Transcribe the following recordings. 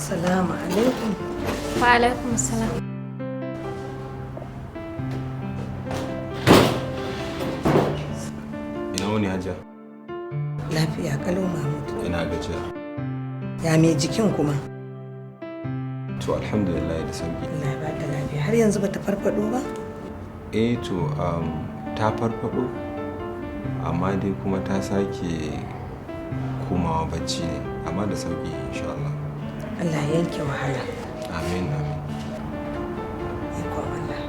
Assalamu alaikum. Wa alaikum salam. Ina wuni, Hajiya? Lafiya kalau, Mahmud. Ina gajiya. Ya mai jikin kuma? To, alhamdulillah, da sauki. Allah ya bata lafiya. Har yanzu bata farfado ba? Eh to, ta farfado, amma dai kuma ta sake komawa bacci ne, amma da sauki insha Allah. Allah ya yanke wahala. Amin, amin. Ikon Allah.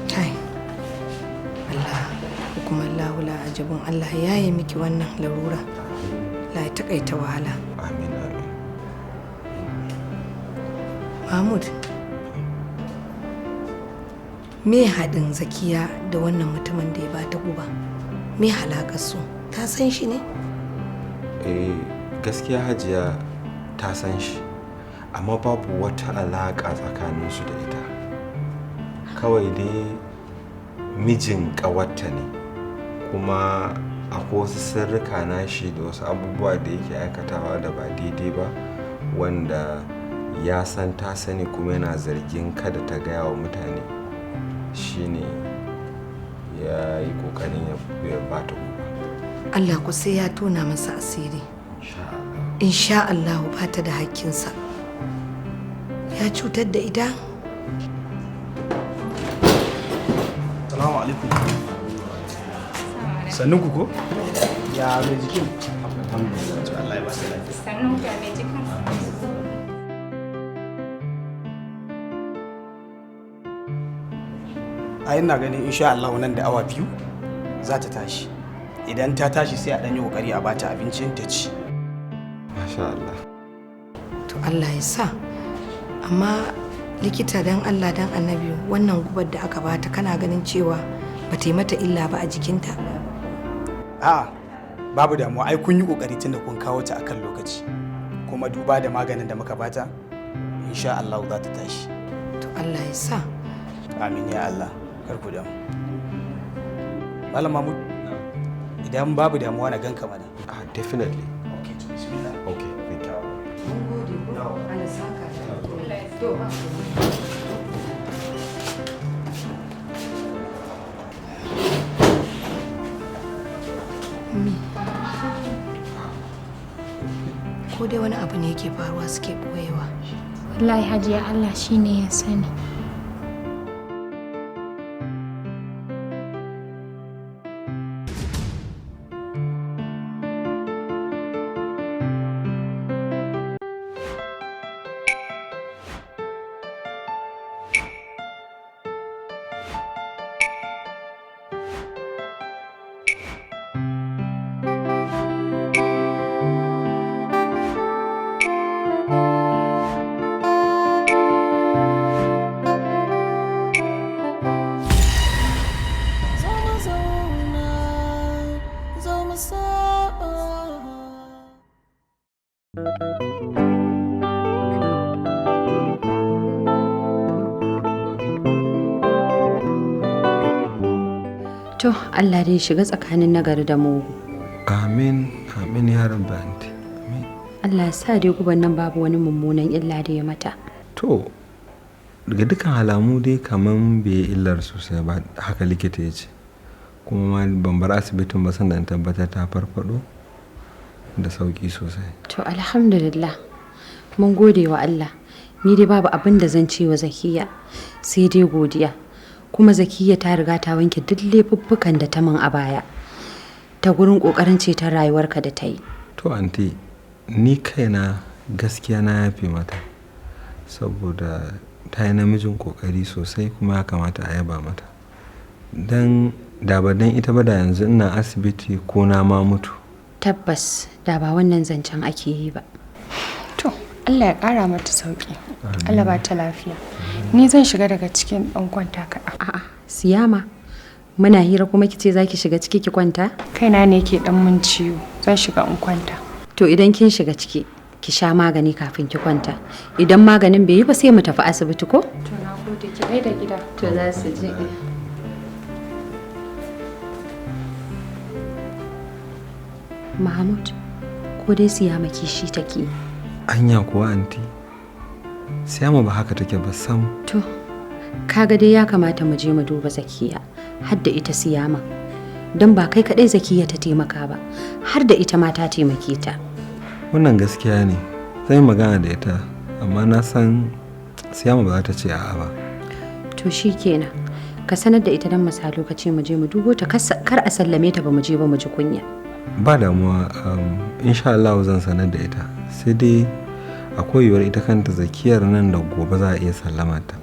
Kai. Allah, kuma Allah la ajabun, Allah ya yi miki wannan larura. Allah ya takaita wahala. Amin, amin. Mahmud. Me haɗin Zakiya da wannan mutumin da ya bata guba? Me halakar su? Ta san shi ne? Eh, gaskiya Hajiya, ta san shi, amma babu wata alaƙa tsakaninsu da ita. Kawai dai mijin ƙawarta ne, kuma akwai wasu sirrika nashi da wasu abubuwa da yake aikatawa da ba daidai ba, wanda ya san ta sani, kuma yana zargin kada ta gaya wa mutane, shine ya yi ƙoƙarin ya bata guba. Allah ku sai ya tona masa asiri. Insha Allah ba ta da hakkinsa. Ya cutar da ita? Salamu alaikum. Sannun ku ko? Ya mai jikin? To, Allah ya ba su lafiya. Sannu ga mai jikin. A ina ganin insha Allah nan da awa 2 za ta tashi. Idan ta tashi sai a ɗan yi kokari a bata abincin ta ci. Masha Allah. To, Allah ya sa. Amma likita, dan Allah dan Annabi, wannan gubar da aka bata, kana ganin cewa ba ta yi mata illa ba a jikinta? A'a, babu damuwa, ai kun yi kokari tunda kun kawo ta akan lokaci. Kuma duba da maganin da muka bata, insha Allah za ta tashi. To, Allah ya sa. Amin ya Allah, kar ku damu. Malam Mahmud, idan babu damuwa na ganka mana. Ah, definitely. Okay, to bismillah. Okay, thank you. Mun gode ko? Allah saka. To, ba. Mi. Ko dai wani abu ne yake faruwa suke boyewa. Wallahi Hajiya, Allah shine ya sani. Zo mu zauna, zo mu saba. To, Allah dai shiga tsakanin nagari da mugu. Amin, amin ya rabbi, aunty. Amin. Allah ya sa dai guban nan babu wani mummunan illa da ya mata. To, daga dukkan alamu dai kaman bai yi illar sosai ba, haka likita ya ce. Kuma ma ban bar asibitin ba sanda in tabbatar ta farfado da sauki sosai. To, alhamdulillah. Mun gode wa Allah. Ni dai babu abin da zan ce wa Zakiya sai dai godiya. Kuma Zakiya ta riga ta wanke duk laifuffukan da ta min a baya. Ta gurin kokarin ceton rayuwarka da ta yi. To aunty, ni kaina gaskiya na yafe mata, saboda ta yi namijin kokari sosai, kuma ya kamata a yaba mata. Dan da ba dan ita ba, da yanzu ina asibiti ko na ma mutu. Tabbas, da ba wannan zancen ake yi ba. To, Allah ya ƙara mata sauƙi. Allah ba ta lafiya. Ni zan shiga daga cikin ɗan kwanta kaɗan. A'a, Siyama. Muna hira kuma kice zaki shiga ciki ki kwanta? Kaina ne ke ɗan mun ciwo. Zan shiga in kwanta. To, idan kin shiga ciki, ki sha magani kafin ki kwanta. Idan maganin bai yi ba sai mu tafi asibiti ko? To, na gode, ki gaida gida. To, za su ji. Mahmud, Ko dai Siyama kishi take. Anya kuwa anti, Siyama ba haka take ba sam. To, kaga dai ya kamata mu je mu duba Zakiya, har da ita Siyama. Don ba kai kaɗai Zakiya ta taimaka ba, har da ita ma ta taimake ta. Wannan gaskiya ne, zan yi magana da ita, amma na san Siyama ba za ta ce a'a ba. To shi kenan, ka sanar da ita don masa lokaci mu je mu dubo ta kar a sallame ta ba mu je ba mu ji kunya. Ba damuwa, insha Allah zan sanar da ita, sai dai akwai yiwuwar ita kanta Zakiyar nan da gobe za a iya sallama ta.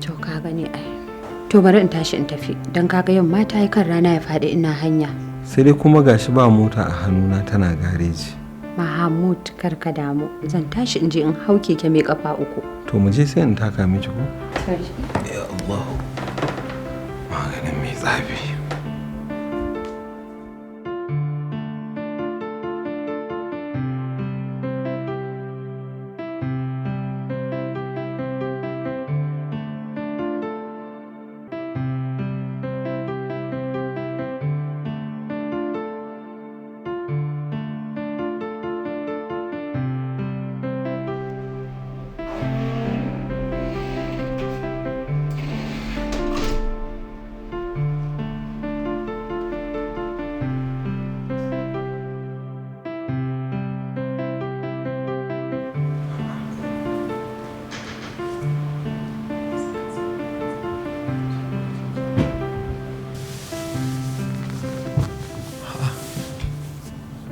To ka gani ai. To bari in tashi in tafi, don kaga yamma ta yi kan rana ya faɗi ina hanya. Sai dai kuma gashi ba mota a hannuna tana gareji. Mahamud kar ka damu, zan tashi in je in hau keke mai kafa 3. To mu je sai in taka miki ko? Ya Allah. Maganin mai tsafi.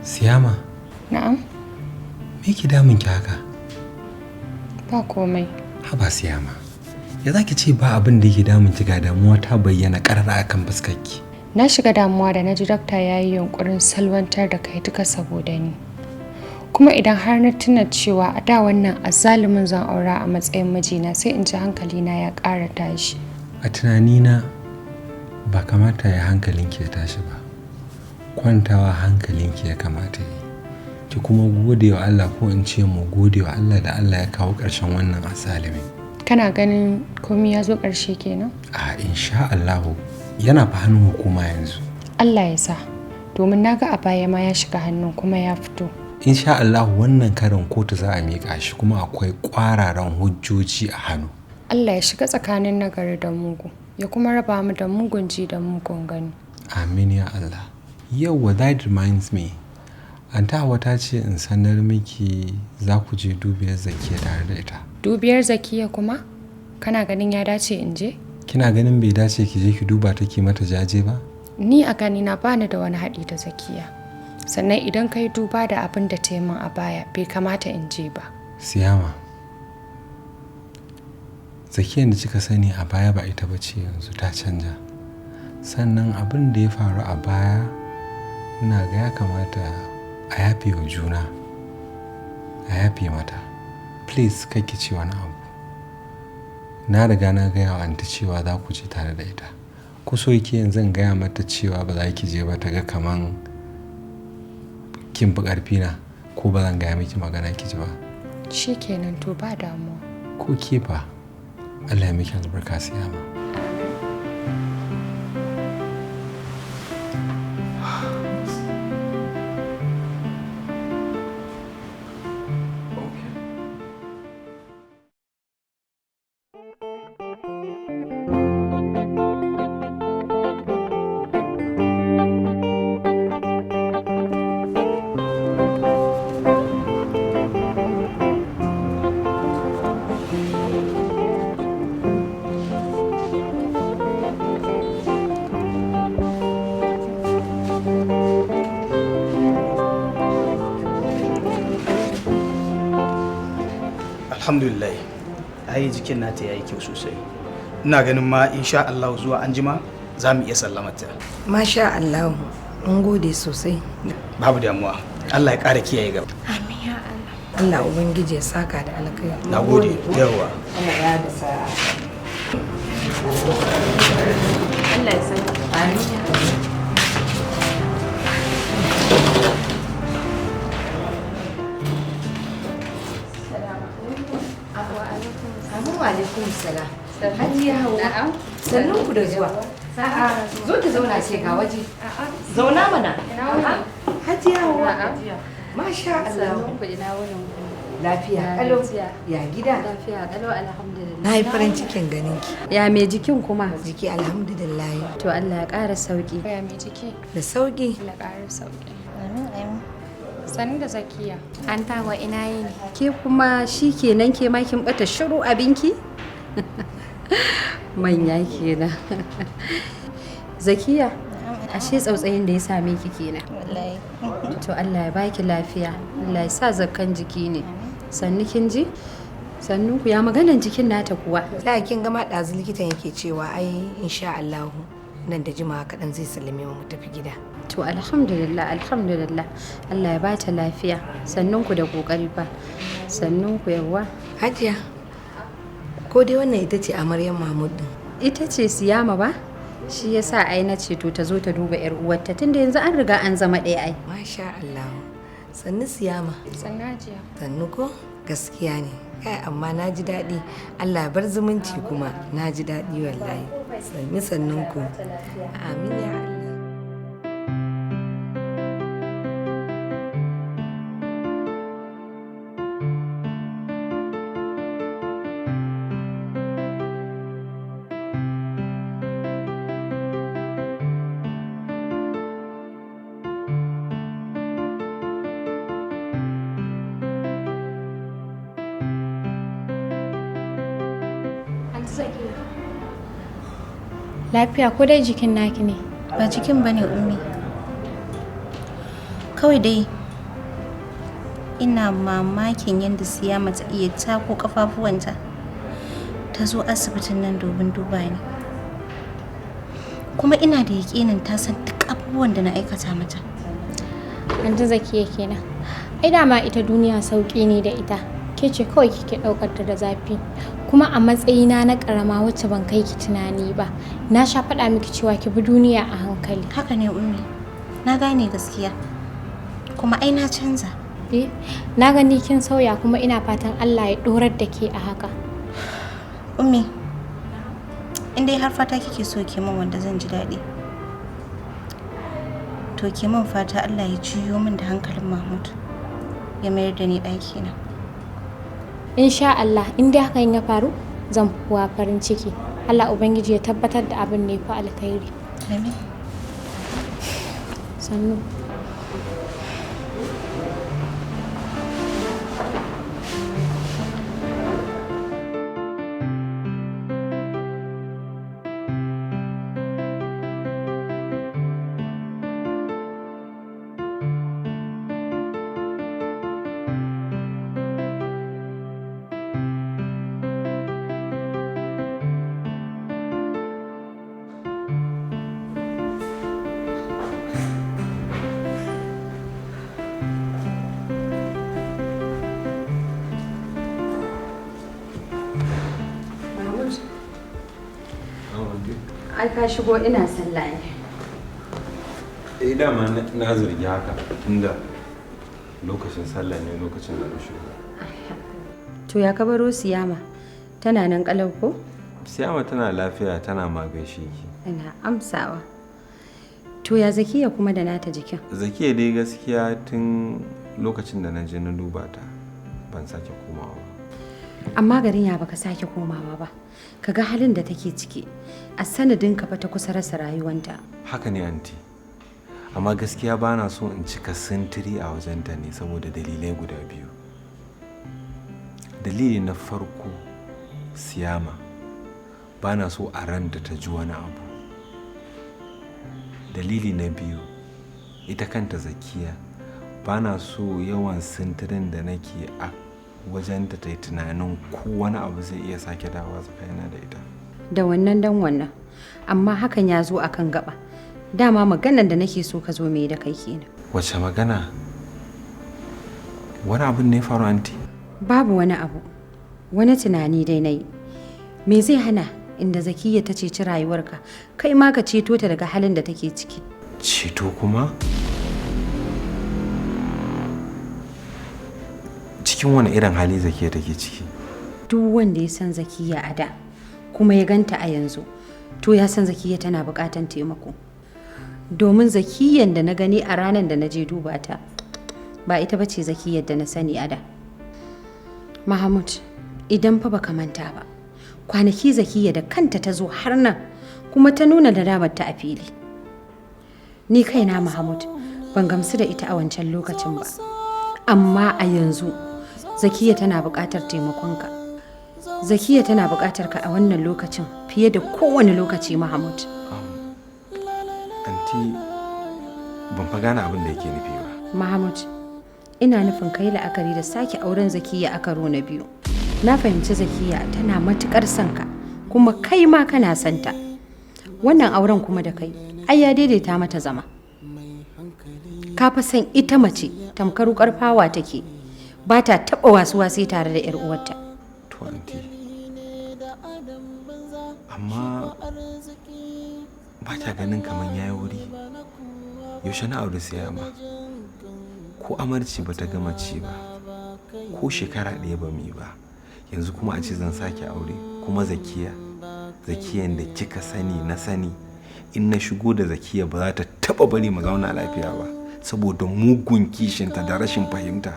Siyama. Na'am. Me yake damun ki haka? Ba komai. Haba Siyama. Ya zaki ce ba abin da yake damun ki, ga damuwa ta bayyana karara akan fuskarki. Na shiga damuwa da naji dakta ya yi yunkurin salwantar da kai duka saboda ni. Kuma idan har na tuna cewa a da wannan azzalumin zan aura a matsayin mijina, sai in ji hankalina ya ƙara tashi. A tunanina ba kamata ya hankalinki ya tashi ba. Kwantawa hankalinki ya kamata yi. Ki kuma gode wa Allah, ko in ce mu gode wa Allah da Allah ya kawo ƙarshen wannan azzalumin. Kana ganin komai ya zo ƙarshe kenan? A insha Allah yana fa hannun hukuma yanzu. Allah ya sa, domin naga a baya ma ya shiga hannun kuma ya fito. Insha Allah wannan karin kotu za a miƙa shi, kuma akwai ƙwararan hujjoji a hannu. Allah ya shiga tsakanin nagari da mugu, ya kuma raba mu da mugun ji da mugun gani. Amin ya Allah. Yauwa, that reminds me. Anta Hauwa ta ce in sanar miki za ku je dubiyar Zakiya tare da ita. Dubiyar Zakiya kuma? Kana ganin ya dace in je? Kina ganin bai dace ki je ki duba ta ki mata jaje ba? Ni a ganina ba ni da wani haɗi da Zakiya. Sannan idan ka yi duba da abin da ta yi min a baya, bai kamata in je ba. Siyama. Zakiyan da kika sani a baya ba ita bace yanzu, ta canja. Sannan abin da ya faru a baya, ina ga ya kamata a yafe wa juna, a yafe mata. Please kai ki ce wani abu. Na riga na gaya wa anti cewa za ku je tare da ita. Ku so yake yanzu in gaya mata cewa ba za ki je ba, ta ga kaman kin fi ƙarfi na, ko ba zan gaya miki magana ki ji ba. Shikenan, to ba damuwa. Ko ke fa, Allah ya miki albarka Siyama. Alhamdulillah, ai jikin nata yayi kyau sosai. Ina ganin ma insha Allah zuwa anjima za mu iya sallamata. Masha Allah, mun gode sosai. Babu damuwa, Allah ya ƙara kiyaye gaba. Amin ya Allah. Allah Ubangiji ya saka da alkhairi. Nagode, yawa. Allah ya da sa'a. Allah ya saka. Amin ya Allah. Alaikum salam. Hajiya Hauwa. Sannun ku da zuwa. A'a, zo ki zauna ce ga waje. Zauna mana. Hajiya Hauwa. Masha Allah. Sannun ku, ina wunin ku? Lafiya Ya kalau. gajiya. Ya gida. Lafiya kalau, alhamdulillah. Na yi farin cikin ganin ki. Ya mai jikin kuma? Jiki alhamdulillah. To Allah ya ƙara sauki. Ya mai jiki? Da sauki. Allah ƙara sauki. Amin amin. Sannu da Zakiya. An tawa ina yini. Ke kuma shi kenan, ke ma kin bata shiru abinki? Manya kenan. Zakiya, ashe tsautsayin da ya same ki kenan. Wallahi. To Allah ya baki lafiya. Allah ya sa zakkan jiki ne. Sannu kin ji? Sannu ku, ya maganan jikin nata kuwa? Da kin gama ɗazu likitan yake cewa ai insha Allah nan da jimawa kaɗan zai sallame mu mu tafi gida. To alhamdulillah, alhamdulillah. Allah ya bata lafiya. Sannun ku da kokari fa. Sannun ku, yawwa. Hajiya, ko dai wannan ita ce amaryar Mahmud din? Ita ce Siyama ba? Shi yasa ai na ce to ta zo ta duba yar uwarta, tunda yanzu an riga an zama ɗaya ai. Masha Allah. Sannu Siyama. Sannu Hajiya. Sannu ko? Gaskiya ne. Kai amma na ji daɗi. Allah ya bar zumunci kuma. Na ji daɗi wallahi. Sannu sannun ku. Amin ya Allah. Anti Zakiya. Lafiya ko dai jikin naki ne? Ba jikin bane, Ummi. Kawai dai ina mamakin yadda Siyama ta iya tako kafafuwanta ta zo asibitin nan domin duba ni. Kuma ina da yaƙinin ta san duk abubuwan da na aikata mata. Anti Zakiya kenan. Ai dama ita duniya sauki ne da ita. Ke ce kawai kike ɗaukar ta da zafi. Kuma a matsayina na ƙarama wacce ban kai ki tunani ba, na sha faɗa miki cewa ki bi duniya a hankali. Haka ne, Ummi. Na gane gaskiya. Kuma ai na canza. Eh, na gani kin sauya, kuma ina fatan Allah ya ɗorar da ke a haka. Ummi, in dai har fata kike so ki min wanda zan ji daɗi, to ki min fata Allah ya juyo min da hankalin Mahmud ya mayar da ni ɗakina. Insha Allah, in dai hakan ya faru, zan fi kowa farin ciki. Allah Ubangiji ya tabbatar da abin ne fa alkhairi. Amin. Sannu. Mahmud, ai ka shigo ina sallah ne. Eh, dama na zargi haka, tunda lokacin sallah ne lokacin da na shigo. To ya ka baro Siyama? Tana nan kalau ko? Siyama tana lafiya, tana ma gaishe ki. Ina amsawa. To ya Zakiya kuma da nata jikin? Zakiya dai gaskiya tun lokacin da na je na duba ta ban sake komawa ba. Amma garin ya baka sake komawa ba. Ka ga halin da take ciki. A sanadin ka fa ta kusa rasa rayuwanta. Haka ne, anti. Amma gaskiya ba na so in cika sintiri a wajenta ne saboda dalilai guda biyu. Dalili na farko, Siyama ba na so a ranta ta ji wani abu. Dalili na biyu, ita kanta Zakiya ba na so yawan sintirin da nake a wajenta ta yi tunanin ko wani abu zai iya sake dawowa tsakanina da ita. Da wannan dan wannan. Amma hakan ya zo akan gaba. Dama maganan da nake so ka zo mai da kai kenan. Wace magana? Wani abun ne ya faru, anti? Babu wani abu. Wani tunani dai na yi. Me zai hana inda Zakiya ta ceci rayuwarka, kai ma ka ceto ta daga halin da take ciki? Ceto kuma? Cikin wani irin hali Zakiya take ciki? Duk wanda ya san Zakiya a da kuma ya ganta a yanzu, to ya san Zakiya tana buƙatan taimako. Domin Zakiyan da na gani a ranar da na je duba ta, Ba ita bace Zakiyar da na sani a da. Mahmud, idan fa baka manta ba, kwanaki Zakiya da kanta ta zo har nan kuma ta nuna nadamarta a fili. Ni kaina Mahmud ban gamsu da ita a wancan lokacin ba. Amma a yanzu Zakiya tana buƙatar taimakonka. Zakiya tana buƙatar ka a wannan lokacin fiye da kowane lokaci, Mahmud. Anti, ban fa gane abin da yake nufi ba. Mahmud, ina nufin kai la'akari da sake auren Zakiya a karo na biyu. Na fahimci Zakiya tana matuƙar son ka, kuma kai ma kana son ta. Wannan auren kuma da kai, ai ya daidaita mata zama. Ka fa san ita mace tamkar wukar fawa take, ba ta taɓa wasuwa sai tare da 'yar uwarta. To anti, amma ba ta ganin kamar yayi wuri? Yaushe na auri Siyama? Ko amarci ba ta gama ci ba, ko shekara ɗaya ba mu yi ba. Yanzu kuma a ce zan sake aure, kuma Zakiya, Zakiyan da kika sani na sani, in na shigo da Zakiya ba za ta taɓa bari mu zauna lafiya ba, saboda mugun kishinta da rashin fahimta.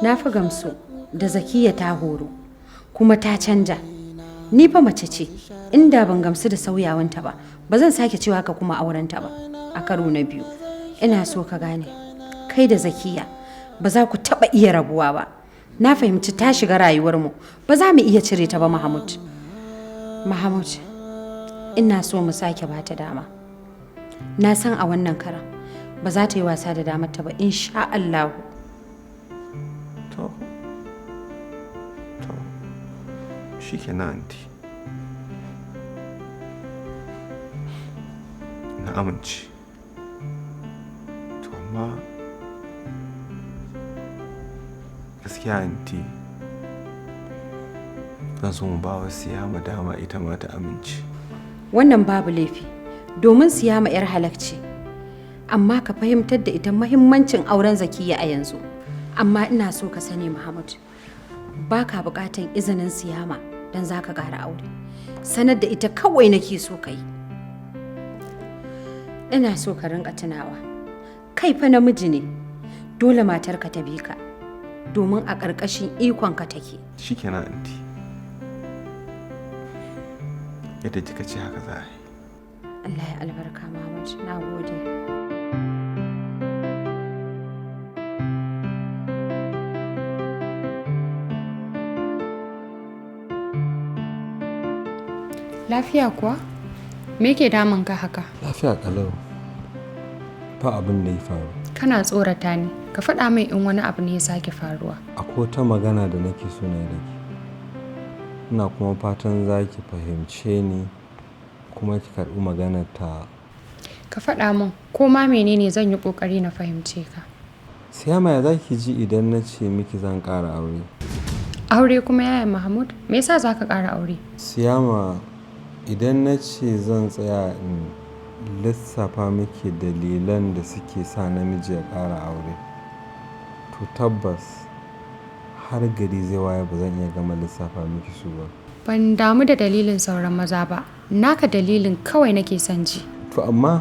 Na fi gamsu da Zakiya ta horo kuma ta canja. Ni fa mace ce, inda ban gamsu da sauyawanta ba, ba zan sake cewa ka kuma aurenta ba a karo na biyu. Ina so ka gane, kai da Zakiya ba za ku taɓa iya rabuwa ba. Na fahimci ta shiga rayuwarmu, ba za mu iya cire ta ba, Mahmud. Mahmud, ina so mu sake ba ta dama. Na san a wannan karan ba za ta yi wasa da damar ta ba, insha Allahu. To, shikenan anti. Na amince. To amma gaskiya anti, zan so mu ba wa Siyama dama ita ma ta amince. Wannan babu laifi, domin Siyama 'yar halakci. Amma ka fahimtar da ita mahimmancin auren Zakiya a yanzu. Amma ina so ka sani Mahmud, ba ka buƙatan izinin Siyama don za ka ƙara aure. Sanar da ita kawai nake so ka yi. Ina so ka rinka tunawa, kai fa namiji ne, dole matarka ta bi ka, domin a ƙarƙashin ikonka take. Shikenan anti. Yadda kika ce haka za a yi. Allah ya albarka Mahmud, na gode. Lafiya kuwa? Me yake damun ka haka? Lafiya kalau. Ba abin da ya faru. Kana tsorata ni. Ka faɗa min in wani abu ne ya sake faruwa. Akwai wata magana da nake so na yi da ke. Ina kuma fatan za ki fahimce ni kuma ki karɓi maganar ta. Ka faɗa min ko ma menene, zan yi ƙoƙari na fahimce ka. Siyama, ya za ki ji idan na ce miki zan ƙara aure? Aure kuma, yaya Mahmud? Me yasa za ka ƙara aure? Siyama, idan na ce zan tsaya in lissafa miki dalilan da suke sa namiji ya ƙara aure, to tabbas har gari zai waye ba zan iya gama lissafa miki su ba. Ban damu da dalilin sauran maza ba. Naka dalilin kawai nake son ji. To amma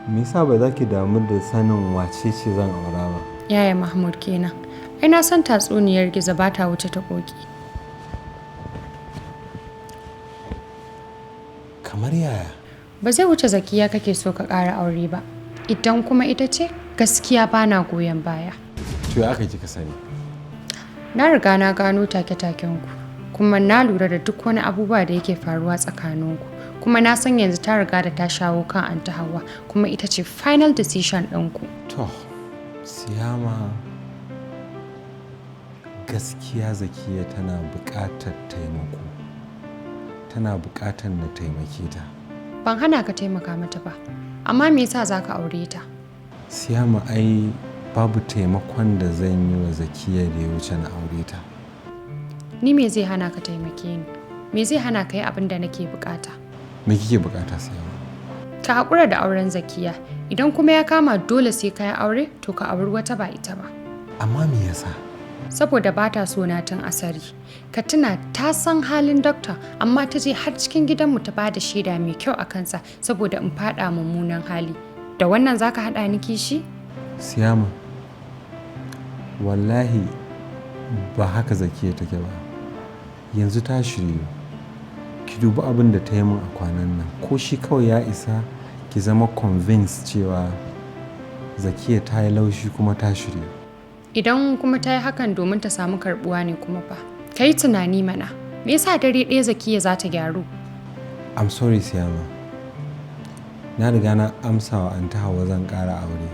me yasa ba za ki damu da sanin wace ce zan aura ba? Yaya Mahmud kenan. Ai na san tatsuniyar gizo ba ta wuce ta ƙoƙi. Kamar yaya? Ba zai wuce Zakiya kake so ka ƙara aure ba. Idan kuma ita ce, gaskiya ba na goyon baya. To ya aka kika sani? Na riga na gano take-takenku, kuma na lura da duk wani abubuwa da yake faruwa tsakaninku. Kuma na san yanzu ta riga da ta shawo kan Anti Hauwa, kuma ita ce final decision ɗinku. To, Siyama, gaskiya Zakiya tana buƙatar taimako. Tana buƙatar na taimake ta. Ban hana ka taimaka mata ba, amma me yasa za ka aure ta? Siyama, ai babu taimakon da zan yi wa Zakiya da ya wuce na aure ta. Ni me zai hana ka taimake ni? Me zai hana ka yi abin da nake bukata? Me kike bukata, Siyama? Ka haƙura da auren Zakiya. Idan kuma ya kama dole sai ka yi aure, to ka auri wata ba ita ba. Amma me yasa? Saboda ba ta so na tun asari. Ka tuna ta san halin dokta, amma ta je har cikin gidanmu ta bada shaida mai kyau a kansa saboda in faɗa mummunan hali. Da wannan zaka haɗa ni kishi? Siyama, Wallahi ba haka Zakiya take ba. Yanzu ta shiryu. Ki dubi abin da ta yi min a kwanan nan. Ko shi kawai ya isa ki zama convinced cewa Zakiya ta yi laushi kuma ta shiryu. Idan kuma ta yi hakan domin ta samu karbuwa ne kuma fa. Ka yi tunani mana. Me yasa dare ɗaya Zakiya za ta gyaru? I'm sorry, Siyama. Na riga na amsa wa Anta Hauwa zan ƙara aure.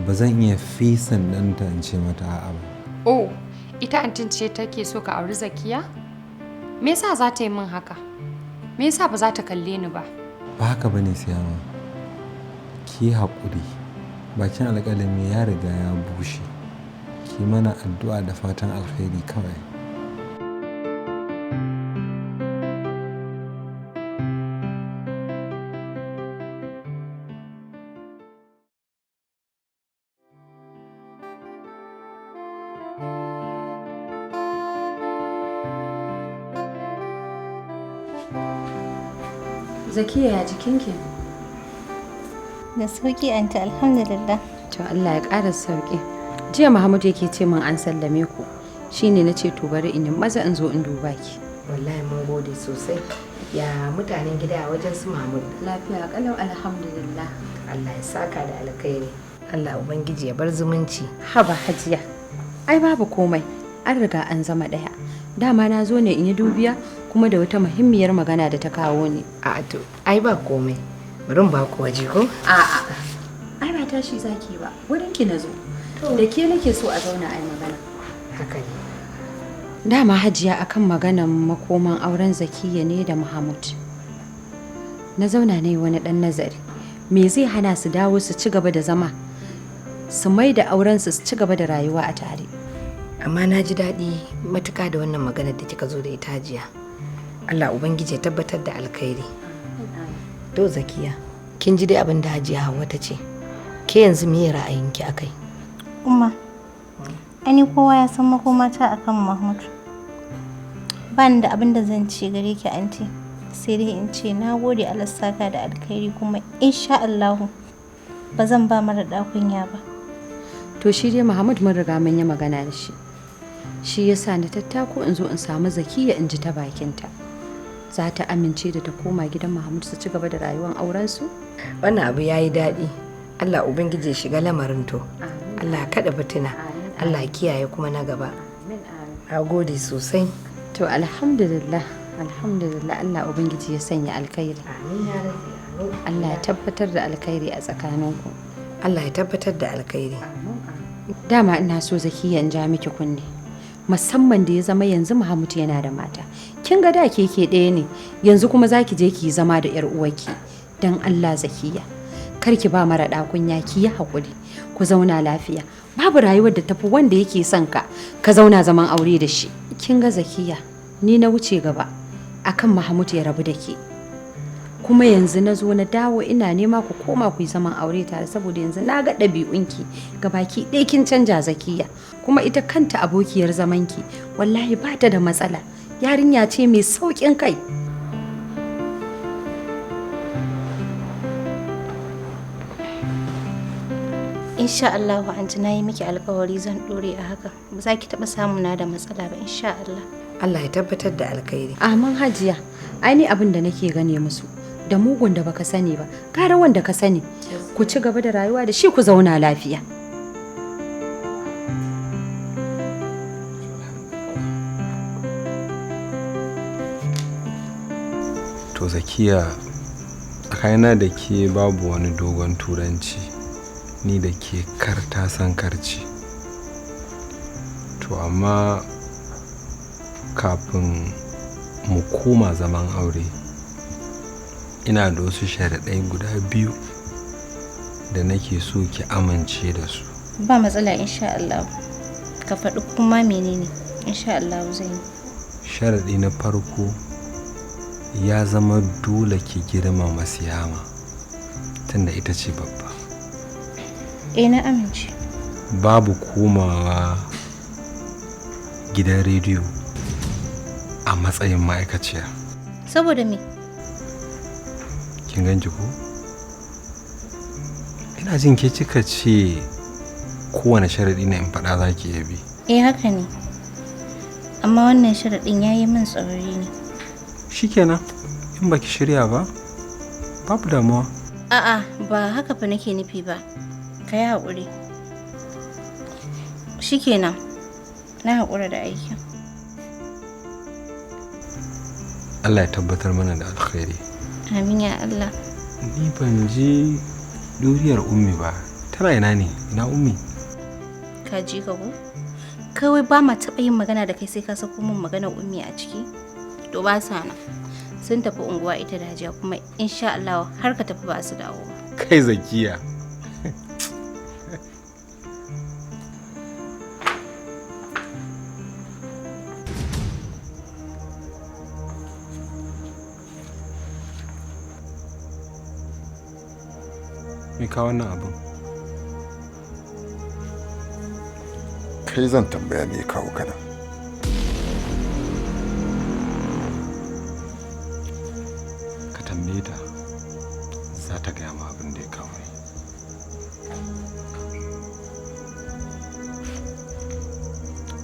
Ba zan iya fisan ɗanta in ce mata a'a ba. Oh, ita antin ce take so ka auri Zakiya? Me yasa za ta yi min haka? Me yasa ba za ta kalle ni ba? Ba haka bane, Siyama. Ki haƙuri. Bakin alƙalami ya riga ya bushe. Ki mana addu'a da fatan alkhairi kawai. Zakiya, ya jikinki? Da sauki, anti, alhamdulillah. To, Allah ya ƙara sauki. Jiya Muhammadu yake ce min an sallame ku. Shine na ce to bari in yi maza in zo in duba ki. Wallahi mun gode sosai. Ya mutanen gida a wajen su Mahmud? Lafiya kalau, alhamdulillah. Allah ya saka da alkhairi. Allah Ubangiji ya bar zumunci. Haba Hajiya. Ai babu komai. An riga an zama ɗaya. Dama na zo ne in yi dubiya kuma da wata muhimmiyar magana da ta kawo ni. A to, ai ba komai. Bari in ba ku waje ko? A'a. Ai ba tashi zaki ba. Wurin ki na zo. Da ke nake so a zauna ai magana. Haka ne. Dama Hajiya, akan maganan makoman auren Zakiya ne da Mahmud. Na zauna na yi wani ɗan nazari. Me zai hana su dawo su ci gaba da zama? Su mai da aurensu su ci gaba da rayuwa a tare. Amma na ji daɗi matuka da wannan maganar da kika zo da ita, Hajiya. Allah Ubangiji ya tabbatar da alkhairi. To Zakiya, kin ji dai abin da Hajiya Hauwa ta ce. Ke yanzu me ra'ayinki akai? Umma, ani kowa ya san makomata akan Mahmud. Ba ni da abin da zan ce gare ki, anti. Sai dai in ce na gode, Allah saka da alkhairi, kuma insha Allahu ba zan ba mara kunya ba. To shi dai Muhammad mun riga mun yi magana da shi. Shi yasa na tattako in zo in samu Zakiya in ji ta bakinta. Za ta amince da ta koma gidan Muhammad su ci gaba da rayuwar aurensu? Wannan abu ya yi daɗi. Allah Ubangiji ya shiga lamarin to. Allah ya kaɗa fitina. Allah ya kiyaye kuma na gaba. Na gode sosai. To alhamdulillah, alhamdulillah, Allah Ubangiji ya sanya alkhairi. Amin ya rabbi. Amin. Allah ya tabbatar da alkhairi a tsakaninku. Allah ya tabbatar da alkhairi. Dama ina so, Zakiya, in ja miki kunne. Musamman da ya zama yanzu Muhammad yana da mata. Kin ga da keke ɗaya ne, yanzu kuma za ki je ki zama da 'yar uwarki. Dan Allah Zakiya, kar ki ba mara kunya, ki yi haƙuri. Ku zauna lafiya. Babu rayuwar da tafi wanda yake son ka, ka zauna zaman aure da shi. Kin ga Zakiya, ni na wuce gaba akan Mahmud ya rabu da ke. Kuma yanzu na zo na dawo ina nema ku koma ku yi zaman aure tare, saboda yanzu na ga ɗabi'unki baki ɗaya kin canja, Zakiya. Kuma ita kanta abokiyar zamanki wallahi ba ta da matsala, yarinya ce mai sauƙin kai. Insha Allahu anti, na yi miki alkawari zan dore a haka. Ba za ki taɓa samuna da matsala ba insha Allah. Allah ya tabbatar da alkhairi. Amin, Hajiya. Ai ni abin da nake gane musu, da mugun da baka sani ba gara wanda ka sani. Ku ci gaba da rayuwa da shi, ku zauna lafiya. To Zakiya, tsakanina da ke babu wani dogon turanci. Ni da ke kar ta san karci. To amma kafin mu koma zaman aure, ina da wasu sharaɗai guda biyu da nake so ki amince da su. Ba matsala insha Allah. Ka faɗi kuma menene, insha Allah zan yi. Sharaɗi na farko, ya zama dole ki girmama Siyama tunda ita ce babba. Eh, na amince. Babu komawa gidan rediyo a matsayin ma'aikaciya. Saboda me? Kin ganki ko? Ina jin ke kika ce Kowane sharaɗi na in faɗa za ki iya bi. Eh, haka ne. Amma wannan sharaɗin ya yi min tsauri ne. Shikenan, in baki shirya ba, babu damuwa. A'a, ba haka fa nake nufi ba. Ka yi haƙuri. Shikenan, na haƙura da aikin. Allah ya tabbatar mana da alkhairi. Amin ya Allah. Ni ban ji duriyar Ummi ba. Tana ina ne? Ina Ummi? Ka ji ka ko? Kawai ba ma taɓa yin magana da kai sai ka sako min maganar Ummi a ciki. To ba sa nan. Sun tafi unguwa ita da Hajiya, kuma insha Allah har ka tafi ba su dawo ba. Kai Zakiya. Me ka wannan abun? Kai zan tambaya me ya kawo kana. Ka tambaye ta, za ta gaya ma abin da ya kawo ni.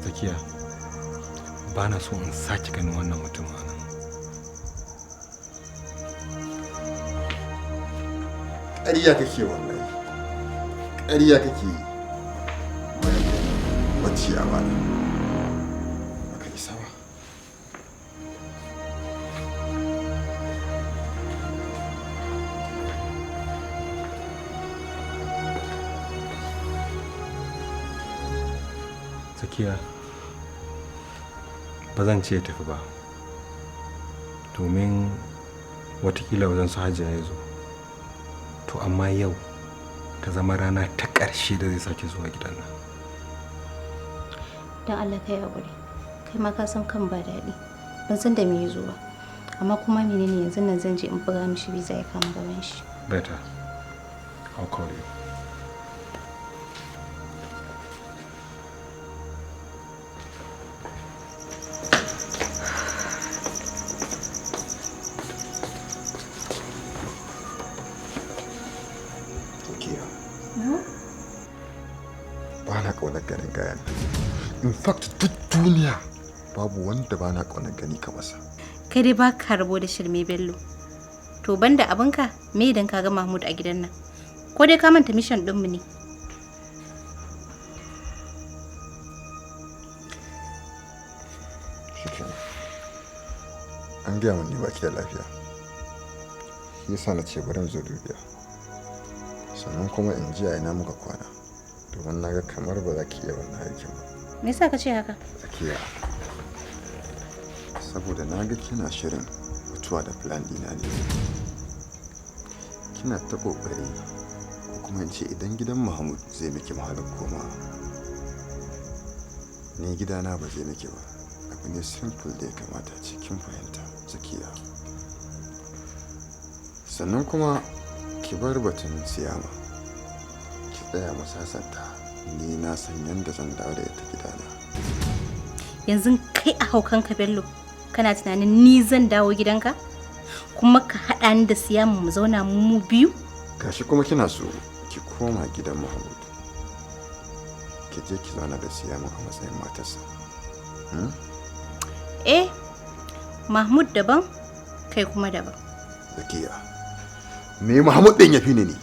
Zakiya, ba na so in sake ganin wannan mutum a nan. Ƙarya kake wallahi. Ƙarya kake yi. Wacce amana. Baka isa ba. Zakiya, ba zan ce ya tafi ba, domin watakila wajen su Hajiya ya zo. To amma yau ta zama rana ta ƙarshe da zai sake zuwa gidan nan. Don Allah ka yi haƙuri. Kai ma ka san kan ba daɗi. Ban san da me ya zo ba. Amma kuma menene, yanzu nan zan je in buga mishi biza ya kama gaban shi. Better. I'll call you. Zakiya. Ba na ƙaunar ganin gayan nan. In fact, duk duniya babu wanda ba na ƙaunar gani kamar sa. Kai dai ba ka rabo da shirme, Bello. To banda abinka, me idan ka ga Mahmud a gidan nan? Ko dai ka manta mission ɗinmu ne? Shikenan. An gaya min ni baki da lafiya. Shi yasa na ce bari in zo dubiya. Sannan kuma in ji a ina muka kwana. Domin na ga kamar ba za ki iya wannan aikin ba. Me yasa ka ce haka? Zakiya. Saboda na ga kina shirin mutuwa da plan ɗina ne. Kina ta ƙoƙari, ko kuma in ce idan gidan Mahmud zai miki wahalar komawa, ni gidana ba zai miki ba. Abu ne simple da ya kamata ce kin fahimta, Zakiya. Sannan kuma ki bar batun Siyama. Ki tsaya mu sasanta. Ni na san yadda zan dawo da ita gidana. Yanzu kai a haukanka, Bello, kana tunanin ni zan dawo gidanka? Kuma ka haɗa ni da Siyama mu zauna mu biyu? Gashi kuma kina so ki koma gidan Mahmud. Ki je ki zauna da Siyama a matsayin matarsa. Hmm? Eh, Mahmud daban, kai kuma daban. Zakiya. Me Mahmud ɗin ya fi ni ne?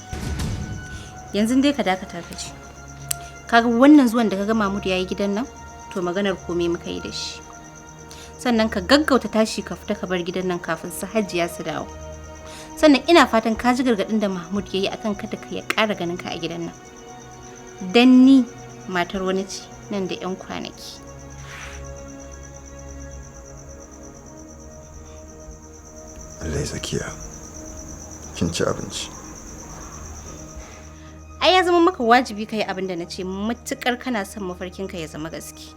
Yanzu dai ka dakata ka ji. Kaga wannan zuwan da kaga Mahmud yayi gidan nan, to maganar komai muka yi da shi. Sannan ka gaggauta tashi ka fita ka bar gidan nan kafin su Hajiya su dawo. Sannan ina fatan ka ji gargaɗin da Mahmud yayi akan kada ka ya ƙara ganin ka a gidan nan. Dan ni matar wani ce nan da 'yan kwanaki. Allah ya, Zakiya. Kin ci abinci. Ai ya zama maka wajibi ka yi abin da na ce, matukar kana son mafarkinka ya zama gaske.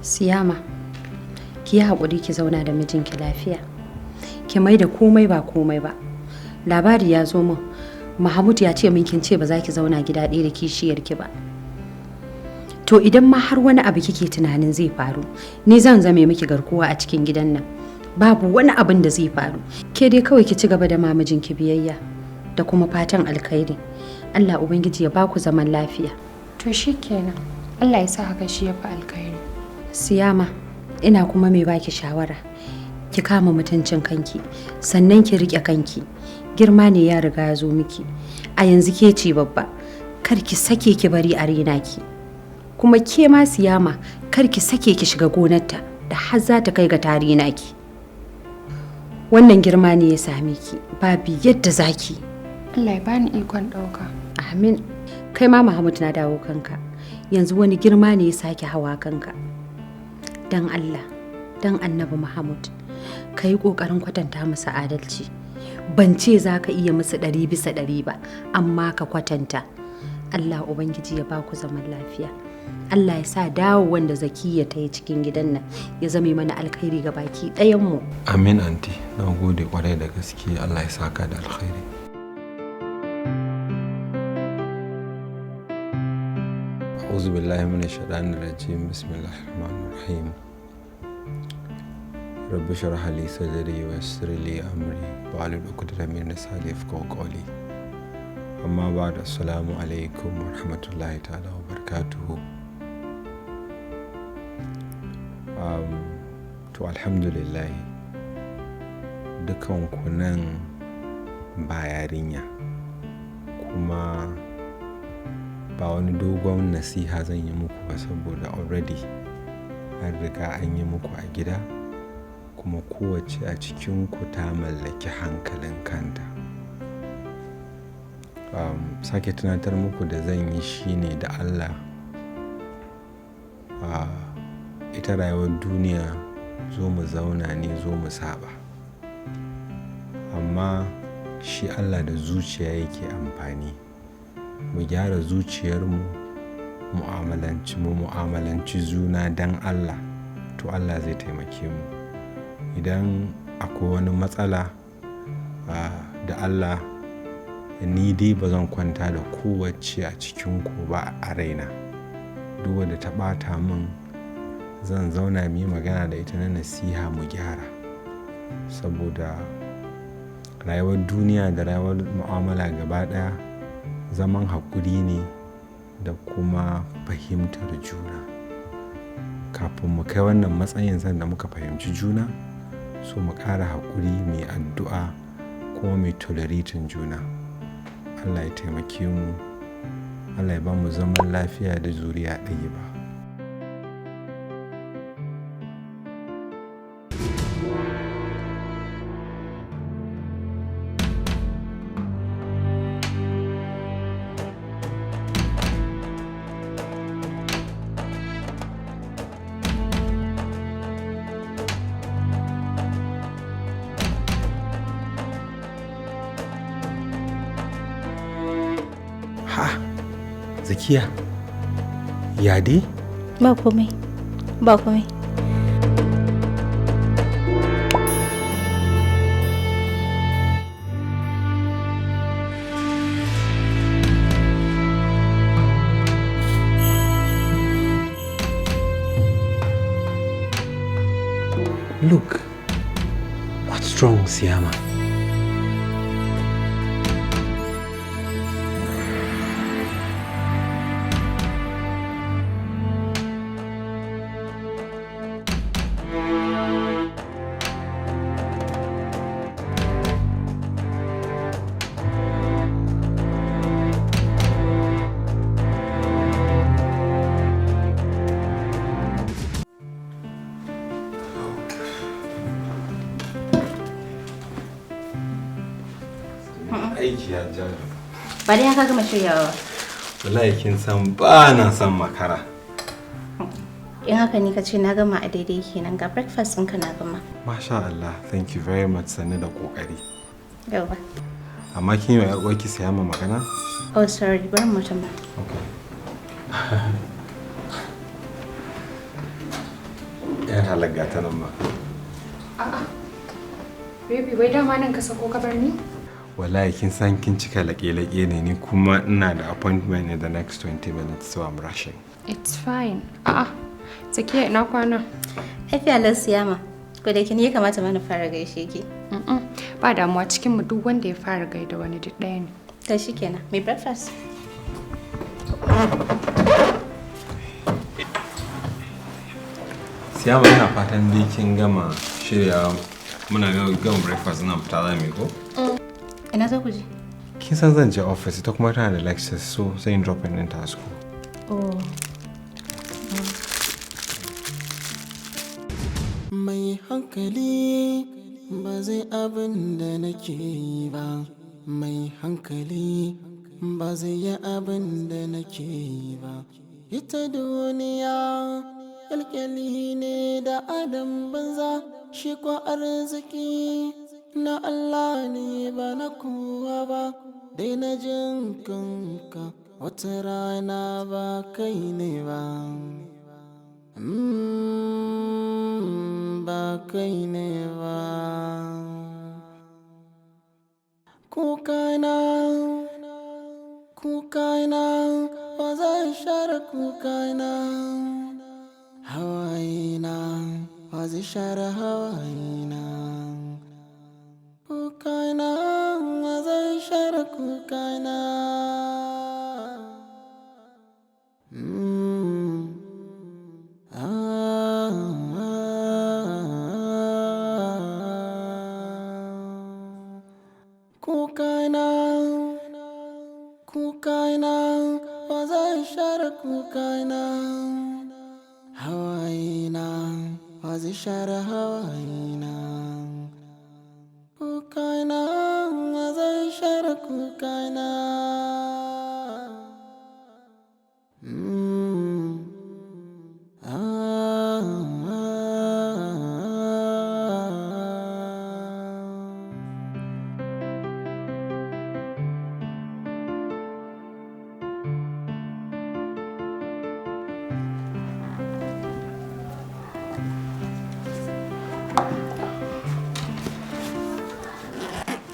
Siyama, ki yi haƙuri ki zauna da mijinki lafiya. Ki mai da komai ba komai ba. Labari ya zo min, Mahmud ya ce min kin ce ba za ki zauna gida ɗaya da kishiyarki ba. To idan ma har wani abu kike tunanin zai faru, ni zan zame miki garkuwa a cikin gidan nan. Babu wani abin da zai faru. Ke dai kawai ki ci gaba da mamijinki biyayya da kuma fatan alkhairi. Allah Ubangiji ya baku zaman lafiya. To shikenan. Allah ya sa haka shi ya fi alkhairi. Siyama, ina kuma mai baki shawara. Ki kama mutuncin kanki, sannan ki riƙe kanki. Girma ne ya riga ya zo miki. A yanzu ke ce babba. Kar ki sake ki bari a rena ki. Kuma ke ma Siyama, kar ki sake ki shiga gonarta da har za ta kai ga ta rena ki. Wannan girma ne ya same ki, babu yadda zaki. Allah ya bani ikon ɗauka. Amin. Kai ma Mahmud na dawo kanka. Yanzu wani girma ne ya sake hawa kanka. Dan Allah, dan Annabi Mahmud, ka yi ƙoƙarin kwatanta musu adalci. Ban ce za ka iya musu 100% ba, amma ka kwatanta. Allah Ubangiji ya ba ku zaman lafiya. Allah ya sa dawo wanda Zakiya ta yi cikin gidan nan ya zame mana alkhairi ga baki ɗayanmu. Amin anti, na gode kwarai da gaske, Allah ya saka da alkhairi. أعوذ بالله من الشيطان الرجيم، بسم الله الرحمن الرحيم. رب اشرح لي صدري ويسر لي أمري واحلل عقدة من لساني يفقهوا قولي. أما بعد، السلام عليكم ورحمة الله تعالى وبركاته. To alhamdulillah, dukan ku nan ba yarinya, kuma ba wani dogon nasiha zan yi muku ba saboda already an riga an yi muku a gida, kuma kowace a cikinku ta mallaki hankalin kanta. Sake tunatar muku da zan yi shine da Allah, ita rayuwar duniya zo mu zauna ne zo mu saba, amma shi Allah da zuciya yake amfani. Mu gyara zuciyarmu, mu'amalanci juna don Allah, to Allah zai taimake mu. Idan akwai wani matsala, da Allah ni dai ba zan kwanta da kowace a cikinku ba a raina. Duk wadda ta ɓata min zan zauna mu yi magana da ita na nasiha mu gyara. Saboda rayuwar duniya da rayuwar mu'amala gaba ɗaya zaman haƙuri ne da kuma fahimtar juna. Kafin mu kai wannan matsayin sanda muka fahimci juna, so mu ƙara haƙuri, mu yi addu'a kuma mu tolerating juna. Allah ya taimake mu, Allah ya ba mu zaman lafiya da zuriya ɗaya ba. Ha, Zakiya, ya dai? Ba komai, ba komai. Look, what's wrong, Siyama? Aiki ya ja. Ba dai haka gama shiryawa ba. Wallahi kin san ba na son makara. In haka ne ka ce na gama a daidai kenan, ga breakfast ɗinka na gama. Masha Allah, thank you very much, sannu da kokari. Yauwa. Amma kin yi wa 'yar uwarki siya ma magana? Oh sorry, bari mu tamba. Okay. Yar halagga ta nan ba. A'a. Baby, wai dama nan ka sako ka bar ni? Wallahi kin san kin cika laƙe-laƙe ne, ni kuma ina da appointment in the next 20 minutes, so I'm rushing. It's fine. A'a, Zakiya, ina kwana? Lafiya lau, Siyama. Ko da ni ya kamata ma na fara gaishe ki. Ba damuwa, cikin mu duk wanda ya fara gaida wani duk ɗaya ne. To shikenan. Mai breakfast. Siyama, ina fatan dai kin gama shirya, muna gama breakfast ina fita za mu yi ko? Ina za ku je? Kin san zan je office, ita kuma tana da lectures, so zan yi dropping ɗinta a school. Oh. Mai hankali ba zai abin da nake yi ba, mai hankali ba zai yi abin da nake yi ba. Ita duniya kyalkyali ne da adam banza, shi kwa arziki na Allah ne ba na kowa ba. Daina jin kanka, wata rana ba kai ne ba. Ba kai ne ba. Kukana, kukana, wa zai share kukana? Hawayena, wa zai share hawayena? Kukana, wa zai share kukana? Ah, ah, kukana, kukana, wa zai share kukana? Hawayena, wa zai share hawayena? Kukana, wa zai share kukana? Ah, ah, ah.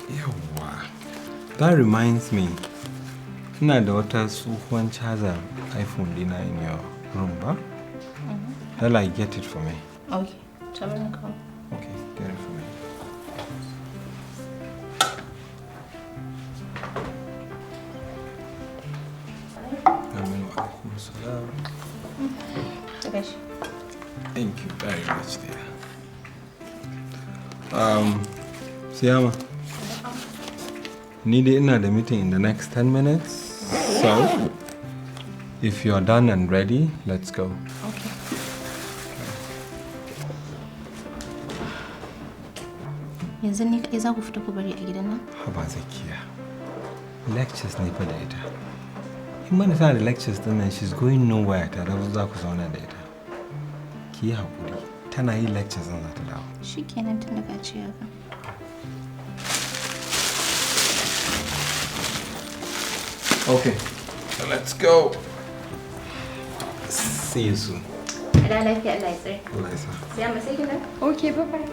Yawwa. That reminds me. Ina da wata tsohuwan charger iPhone dina in your room ba? Dala, get it for me. Okay. To bari na kawo. Okay, get it for me. Amin wa alaikum salam. Gashi. Thank you very much, dear. Siyama. Ni dai ina da meeting in the next 10 minutes. So, if you're done and ready, let's go. Okay. Yanzu ni kaɗai za ku fita ku bari a gidan nan? Haba Zakiya. Lectures ne fa da ita. In mana tana da lectures din nan, she's going nowhere, tare za ku zauna da ita. Ki yi haƙuri. Tana yi lectures din za ta dawo. Shikenan, tun da ka ce haka. Okay, so let's go. See you soon. A da lafiya, Allah ya tsare. Allah ya sa. Siyama, sai kin dawo? Okay, bye bye.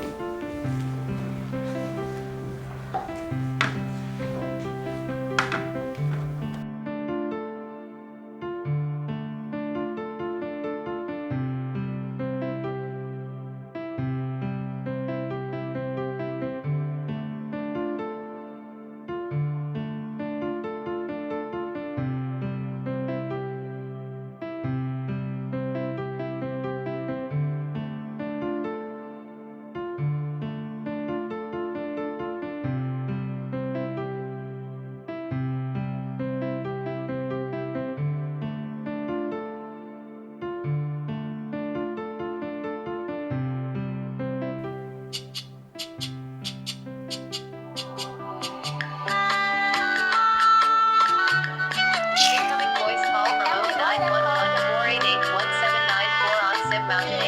Incoming voice call from 0911-488-1794 on SIM Mountain 8.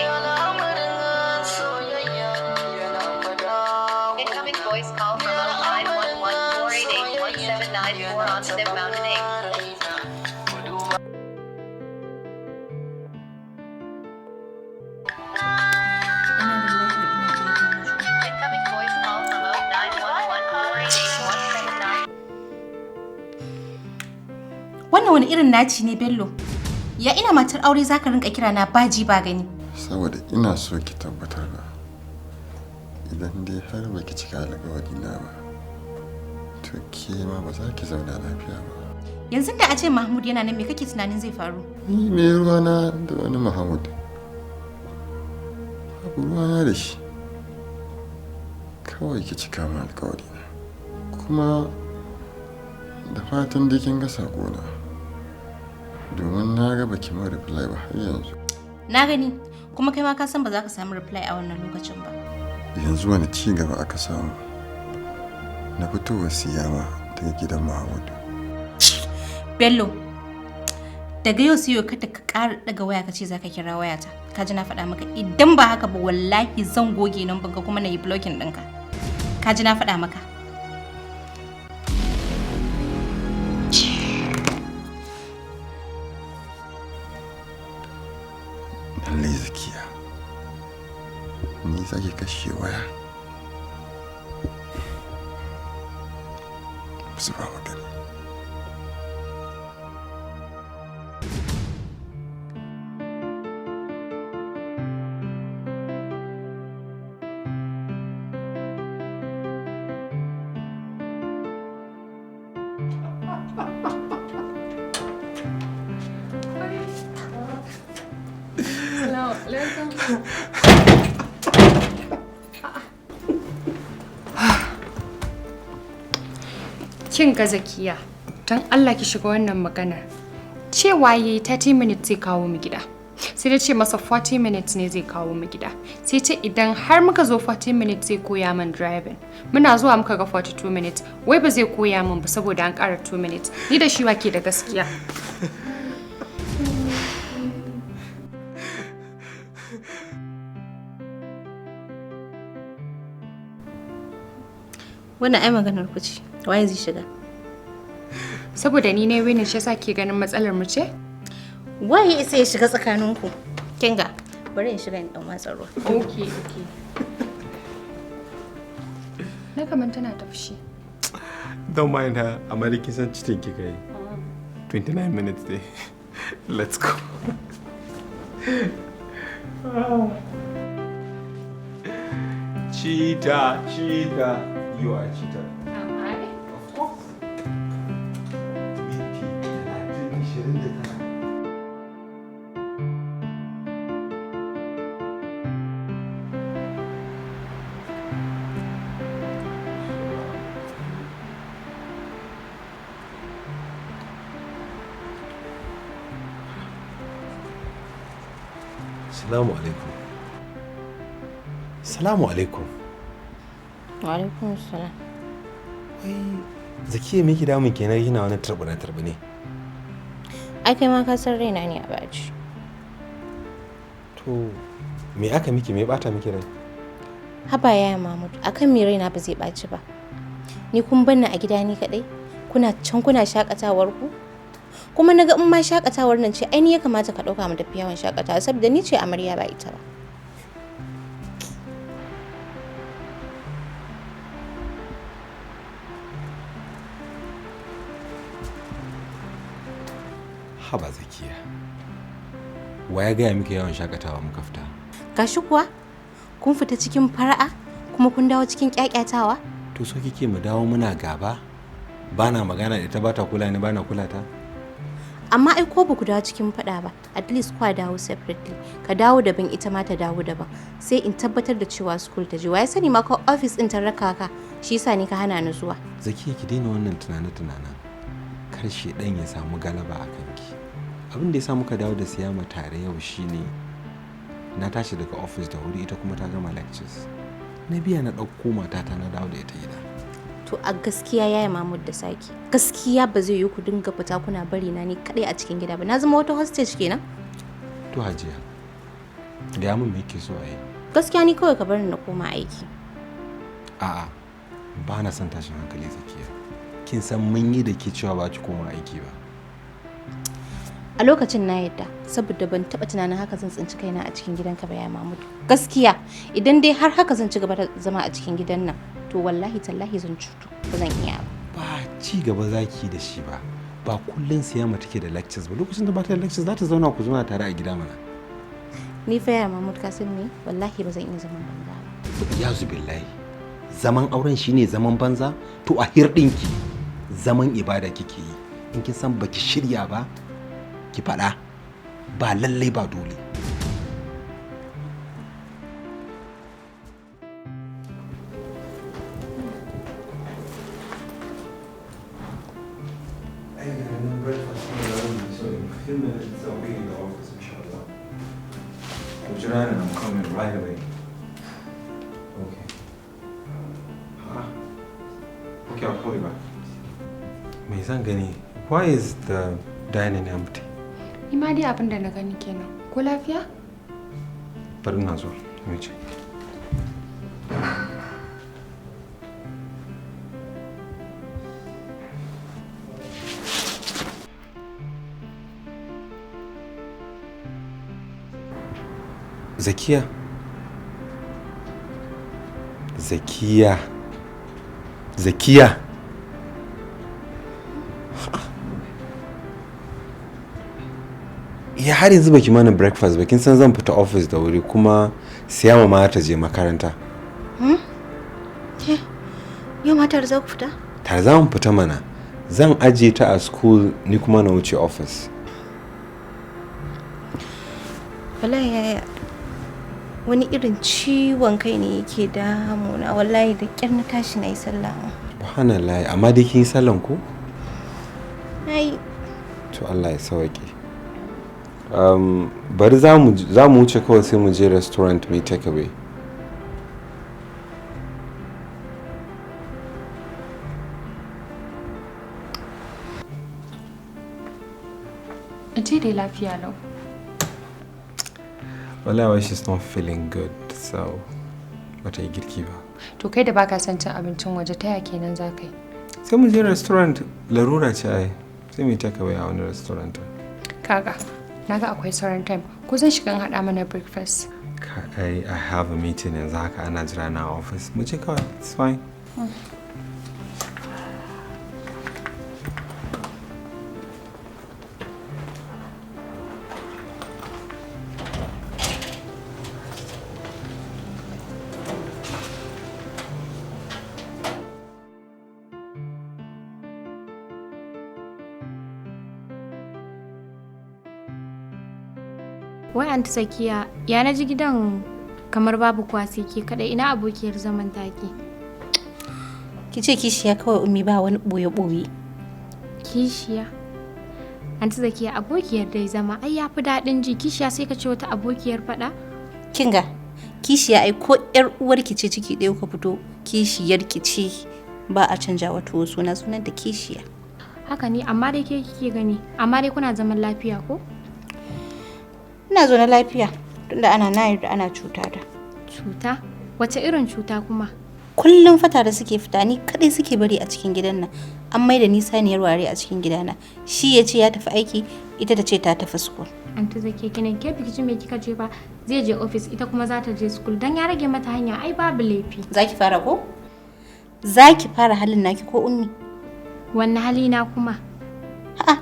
Incoming voice call from 0911-488-1794 on SIM Mountain 8. Incoming voice call from 0911-488-179. Wannan wani irin naci ne, Bello? Ya ina matar aure zaka rinka kira na baji ba gani? Saboda ina so ki tabbatar da idan dai har baki cika alƙawari na ba, to ke ma ba za ki zauna lafiya ba. Yanzu da a ce Mahmud yana nan, me kake tunanin zai faru? Ni me ruwana da wani Mahmud? Babu ruwana da shi. Kawai ki cika min alƙawari na. Kuma da fatan dai kin ga saƙona. Domin na ga baki min reply ba har yanzu. Na gani, kuma kai ma ka san ba za ka samu reply a wannan lokacin ba. Yanzu wani ci gaba aka samu na fitowar Siyama daga gidan Mahmud? Bello, daga yau sai yau kada ka ƙara daga waya ka ce za ka kira wayata. Ka ji na faɗa maka, idan ba haka ba wallahi zan goge nan banka kuma na yi blocking ɗinka. Ka ji na faɗa maka. Lallai Zakiya, ni zaki kashe waya? Su ba magana. Kin ga Zakiya, don Allah ki shiga wannan maganar. Cewa yayi 30 minutes zai kawo mu gida. Sai da ce masa 40 minutes ne zai kawo mu gida. Sai ce idan har muka zo 40 minutes zai koya min driving. Muna zuwa muka ga 42 minutes. Wai ba zai koya min ba saboda an ƙara 2 minutes. Ni da shi wake da gaskiya. Wannan ai maganar ku ce. Waye zai shiga? Saboda ni ne winning, shi yasa ke ganin matsalar mu ce? Waye isa ya shiga tsakaninku? Kinga, bari in shiga in dan watsa ruwa. Okay. Na kaman tana ta fushi. Don't mind her. Amma dai kin san cheating kika yi. 29 minutes dai. Let's go. Cheetah, cheetah. You are a cheater. Am I? Of course. Minti 30, 29. Salamu alaikum. Salamu alaikum. Wa alaikum salam. Wai Zakiya, me ke damun kenan kina wani turbine turbine? Ai kai ma ka san raina ne a baci. To me aka miki, me bata miki rai? Haba yaya Mahmud, akan me raina ba zai ɓaci ba? Ni kun banni a gida ni kaɗai? Kuna can kuna shakatawar ku? Kuma naga in ma shakatawar nan ce, ai ni ya kamata ka ɗauka mu tafi yawon shakatawa saboda ni ce amarya ba ita ba. Haba Zakiya. Wa ya gaya miki yawan shakatawa muka fita? Gashi kuwa kun fita cikin fara'a kuma kun dawo cikin kyakyatawa? To so kike mu dawo muna gaba? Bana magana da ita, bata kula ni, bana kula ta. Amma ai ko baku dawo cikin faɗa ba, at least kwa dawo separately. Ka dawo daban, ita ma ta dawo daban. Sai in tabbatar da cewa school ta je. Wa ya sani ma ko office ɗin ta raka ka, shi yasa ni ka hana ni zuwa. Zakiya, ki daina wannan tunane-tunanen. Kar shedan ya samu galaba a kanki. Abin da ya sa muka dawo da Siyama tare yau shine na tashi daga office da wuri, ita kuma ta gama lectures. Na biya na ɗauko matata na dawo da ita gida. To a gaskiya yaya Mahmud da Saki, gaskiya ba zai yi ku dinga fita kuna bari na ni kadai a cikin gida ba. Na zama wata hostage kenan. To Hajiya, gaya min me kike so a yi? Gaskiya ni kawai ka bar ni na koma aiki. A'a, ba na son tashin hankali Zakiya. Kin san mun yi da ke cewa ba ki koma aiki ba. A lokacin na yadda saboda ban taba tunanin haka zan tsinci kaina a cikin gidanka ba, ya Mahmud. Gaskiya idan dai har haka zan ci gaba da zama a cikin gidan nan, to wallahi tallahi zan cutu, ba zan iya ba. Ba ci gaba zaki da shi ba. Ba kullun Siyama take da lectures ba. Lokacin da ba ta da lectures za ta zauna, ku zauna tare a gida mana. Ni fa ya Mahmud, ka san me? Wallahi ba zan iya zaman banza ba. Ya billahi. Zaman auren shine zaman banza? To, a hirɗinki, zaman ibada kike yi. In kin san baki shirya ba, ki faɗa. Ba lallai ba dole. So in a few minutes I'll be in the office, inshallah. Jira ni, I'm coming right away. Okay. Huh? Okay, I'll call you back. Me zan gani? Why is the dining empty? Ni ma dai abin da na gani kenan. Ko lafiya? Bari na zuwa. Let me check. Zakiya. Zakiya. Zakiya. Ya har yanzu baki mana breakfast ba? Kin san zan fita office da wuri, kuma Siyama ma ta je makaranta. Ke, yau ma tare za ku fita? Tare za mu fita mana. Zan ajiye ta a school, ni kuma na wuce office. Wallahi yaya, wani irin ciwon kai ne yake damuna. Wallahi da kyar na tashi na yi sallah ma. Subhanallah, amma dai kin yi sallan ko? Na yi. To, Allah ya sauke. Bari za mu wuce kawai, sai mu je restaurant mu yi take away. In ce dai lafiya lau. Wallahi she's not feeling good, so bata yi girki ba. To, kai da baka son cin abincin waje, ta ya kenan za ka yi? Sai mu je restaurant, larura ce ai. Sai mu yi take away a wani restaurant. Kaga, naga akwai sauran time. Ko zan shiga in haɗa mana breakfast? Ai I have a meeting yanzu haka, ana jira na a office. Mu je kawai, it's fine. Wai Anti Zakiya, ya na ji gidan kamar babu kowa sai ke kadai? Ina abokiyar zaman taki? Ki ce kishiya kawai, Ummi, ba wani ɓoye-ɓoye. Kishiya. Anti Zakiya, abokiyar dai zama ai ya fi daɗin ji. Kishiya sai ka ce wata abokiyar faɗa. Kinga, kishiya ai ko yar uwarki ce, ciki ɗaya ka fito, kishiyar ki ce, ba a canja wa tuwo suna, sunan da kishiya. Haka ne, amma dai ke kike gani, amma dai kuna zaman lafiya ko? Ina zo na lafiya tunda ana na yarda ana cuta ta. Cuta? Wace irin cuta kuma? Kullum fata da suke fita, ni kadai suke bari a cikin gidan nan. An maida ni saniyar ware a cikin gidana. Shi ya ce ya tafi aiki, ita ta ce ta tafi school. Anti Zakiya kenan, ke biki ji me kika ce ba? Zai je office, ita kuma za ta je school, dan ya rage mata hanya ai babu laifi. Zaki fara ko? Zaki fara halin naki ko, Ummi? Wanne hali na kuma? A'a,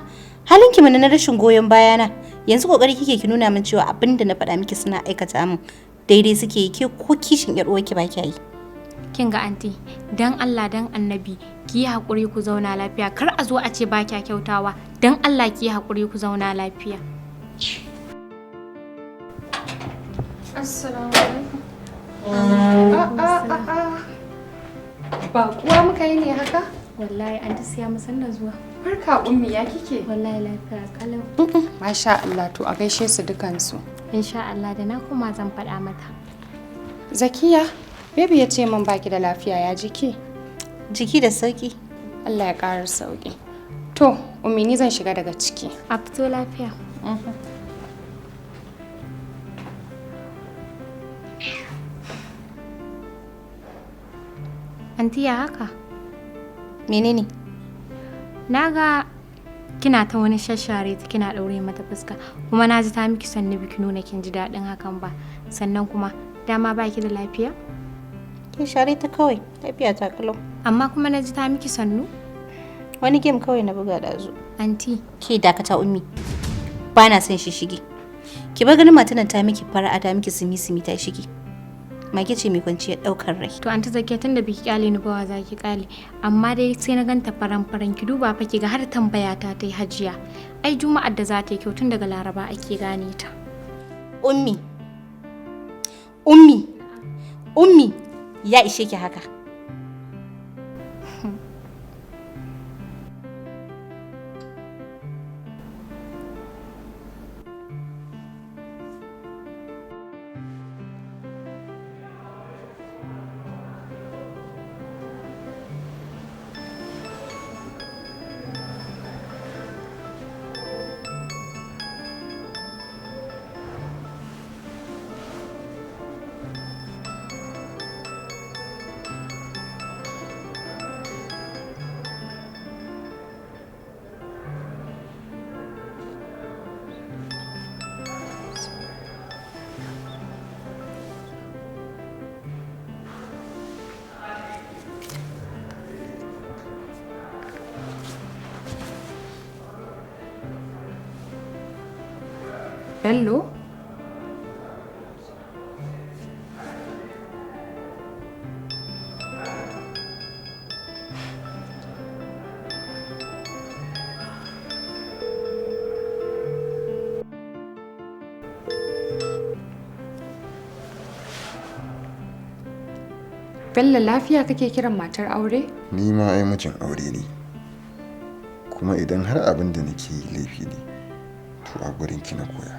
halin ki mana na rashin goyon bayana. Yanzu kokari kike ki nuna min cewa abin da na faɗa miki suna aikata min daidai suke yi. Ke ko kishin yar uwarki ba kya yi. Kin ga anti, dan Allah dan Annabi ki yi hakuri ku zauna lafiya. Kar a zo a ce ba kya kyautawa. Dan Allah ki yi hakuri ku zauna lafiya. Assalamu alaikum. Ba kuwa muka yi ne haka? Wallahi anti siya musanna zuwa. Barka Ummi, ya kike? Wallahi lafiya kalau. Masha Allah, to a gaishe su dukansu. Insha Allah, da na koma zan faɗa mata. Zakiya, baby ya ce min baki da lafiya, ya jiki? Jiki da sauki. Allah ya ƙara sauki. To, Ummi, ni zan shiga daga ciki. A fito lafiya. Anti, ya haka? Menene? Na ga kina ta wani shashare ta, kina ɗaure mata fuska, kuma na ji ta miki sannu, biki nuna kin ji daɗin hakan ba. Sannan kuma dama baki da lafiya? Kin share ta kawai, lafiya ta kalau. Amma kuma na ji ta miki sannu. Wani game kawai na buga ɗazu. Anti. Ke dakata Ummi. Ba na son shi shige. Ki bar ganin matan ta miki fara'a ta miki sumi sumi ta shige. Mage ce mai kwanciyar ɗaukar rai. To Anti Zakiya tunda biki kyale ni ba wa za ki kyale. Amma dai sai na ganta faran faran, ki duba fa ki ga har tambaya ta yi Hajiya. Ai Juma'ar da za ta yi kyau tun daga Laraba ake gane ta. Ummi. Ummi. Ummi ya ishe ki haka. Bello? Bello, lafiya kake kiran matar aure? Ni ma ai mijin aure ne. Kuma idan har abin da nake yi laifi ne, to a gurin ki na koya.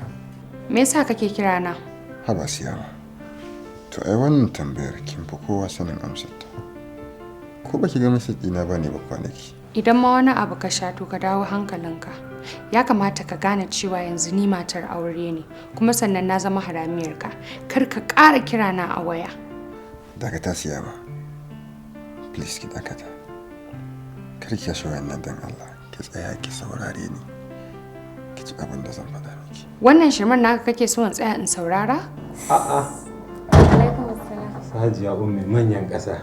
Me yasa kake kira na? Haba Siyama. To ai wannan tambayar kin fi kowa sanin amsar ta. Ko baki ga message ɗina bane ba kwanaki? Idan ma wani abu ka sha to ka dawo hankalinka. Ya kamata ka gane cewa yanzu ni matar aure ne, kuma sannan na zama haramiyarka. Kar ka ƙara kira na a waya. Dakata Siyama. Please ki dakata. Kar ki kashe wayan nan dan Allah. Ki tsaya ki saurare ni. Ki ci abin da zan faɗa miki. Wannan shirman naka kake so in tsaya in saurara? A'a. Alaikum assalam. Hajiya Ummi, manyan ƙasa.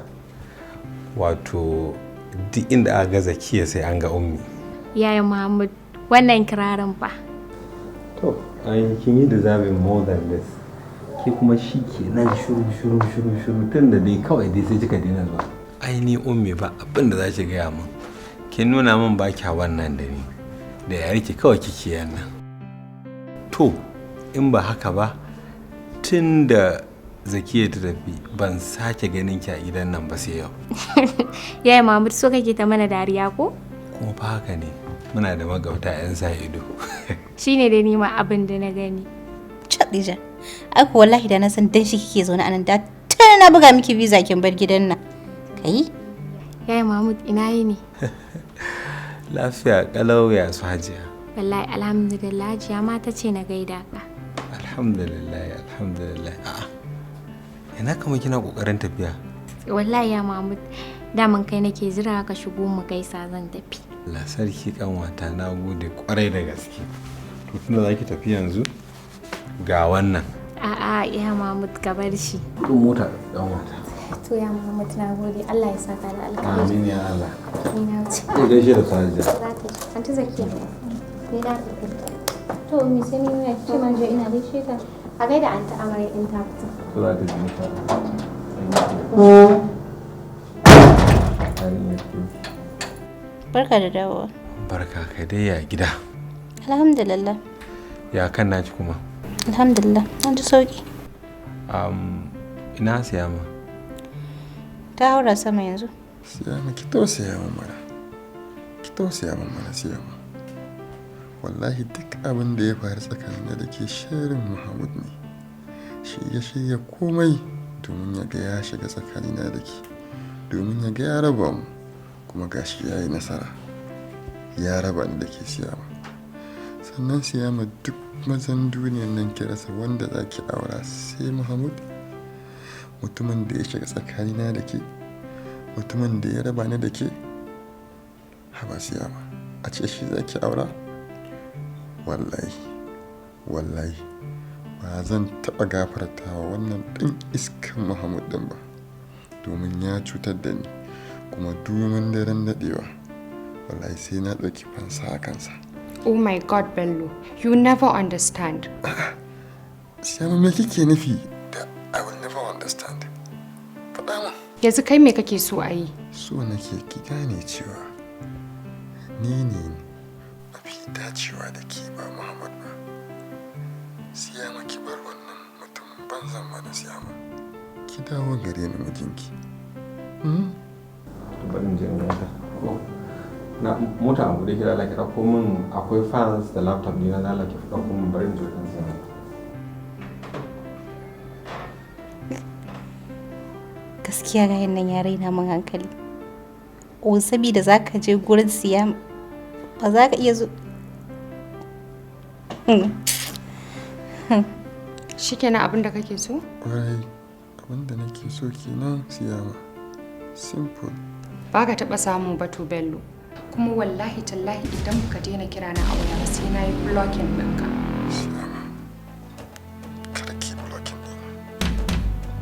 Wato duk inda aka ga Zakiya sai an ga Ummi. Yaya Muhammad, wannan kirarin fa. To, ai kin yi deserving more than this. Ke kuma shi kenan shiru shiru shiru shiru tun da dai kawai dai sai kika daina zuwa. Ai ni Ummi ba abin da za ki gaya min. Kin nuna min ba kya wannan da ni. Da yarki kawai kike yan nan. To, in ba haka ba, tun da Zakiya ta tafi ban sake ganin ki a gidan nan ba sai yau. Yaya Muhammad, so kake ta mana dariya ko? Kuma fa haka ne, muna da magauta 'yan sa ido. Shine dai ni ma abin da na gani. Khadija. Ai ko wallahi da na san dan shi kike zaune anan da tun na buga miki visa kin bar gidan nan. Kai? Yaya Muhammad, ina yini? Lafiya kalau, ya su Hajiya? Wallahi alhamdulillah, Hajiya ma ta ce na gaida ka. Alhamdulillah, alhamdulillah. A'a. Ina kamar kina kokarin tafiya. Wallahi ya Muhammad, daman kai nake jira ka shigo mu gaisa zan tafi. Allah sarki kanwata, na gode kwarai da gaske. To tunda zaki tafi yanzu ga wannan. A'a ya Muhammad, ka bar shi. Kudin mota kanwata. To ya Muhammad, na gode. Allah ya saka da alkhairi. Amin ya Allah. Ni na wuce. Ki gaishe da Hajiya. Za ta ji. Anti Zakiya. Ni na tafi. To mi sai ni ya ce man je ina gaishe ta. A gaida Anti Amarya in ta fito. To za ta ji insha Allah. Barka da dawowa. Barka ka dai, ya gida? Alhamdulillah. Ya kan naki kuma? Alhamdulillah, an ji sauki. Ina Siyama? Ta haura sama yanzu. Siyama, ki tausaya min mana. Ki tausaya min mana Siyama. Wallahi duk abin da ya faru tsakanina da ke shirin Muhammad ne. Shi ya shirya komai domin ya ga ya shiga tsakanina da ke. Domin ya ga ya raba mu. Kuma gashi ya yi nasara. Ya raba ni da ke Siyama. Sannan Siyama, duk mazan duniyan nan ki rasa wanda za ki aura sai Muhammad. Mutumin da ya shiga tsakanina da ke, mutumin da ya raba ni da ke. Haba Siyama, a ce shi za ki aura? Wallahi, wallahi ba zan taɓa gafartawa wannan ɗan iskan Muhammad ɗin ba. Domin ya cutar da ni, kuma domin daren daɗewa Wallahi sai na ɗauki fansa a kansa. Oh my God, Bello, you never understand. Siyama, me kike nufi da I will never understand? Faɗa min. Yanzu kai me kake so a yi? So nake ki gane cewa ni ne mafi dacewa da ke, ba Muhammad ba. Siyama, ki bar wannan mutumin banzan mana, Siyama. Ki dawo gare ni, mijinki. Hmm? Bari in je in ganta. Ko na mota a buɗe, kira ki ɗauko min, akwai files da laptop ɗina na, ki ɗauko min, bari in je wajen Siyama. Gaskiya gayan nan ya raina min hankali. O, saboda za ka je gurin siya ba za ka iya zo. Shikenan abin da kake so? Ƙwarai, abin da nake so kenan, Siyama. Simple. Ba ka taɓa samu ba to, Bello. Kuma wallahi tallahi idan baka daina kira na a waya ba, sai na yi blocking ɗinka. Siyama, kada ki blocking ɗina.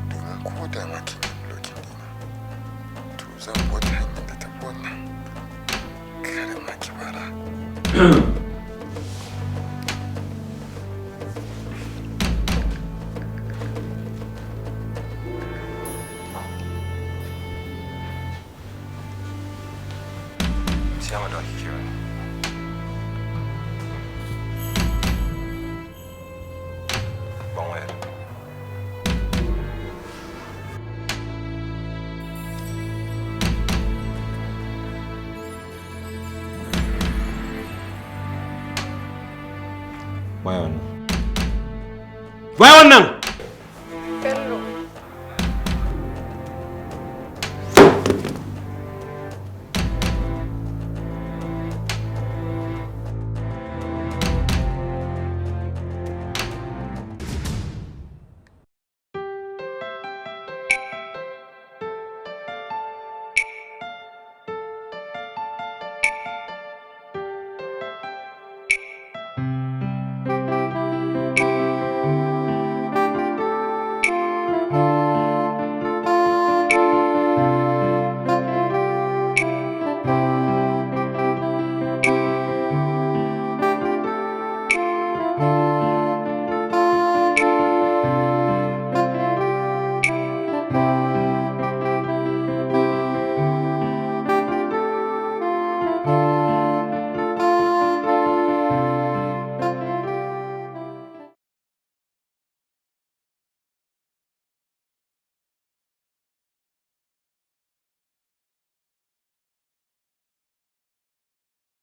Domin ko da ma kin yi blocking ɗina, to zan bi wata hanyar da tafi wannan. Kada ma ki fara. Siyama, da wa kike waya? Ban wayar. Waya wannan. Waya wannan! Bello.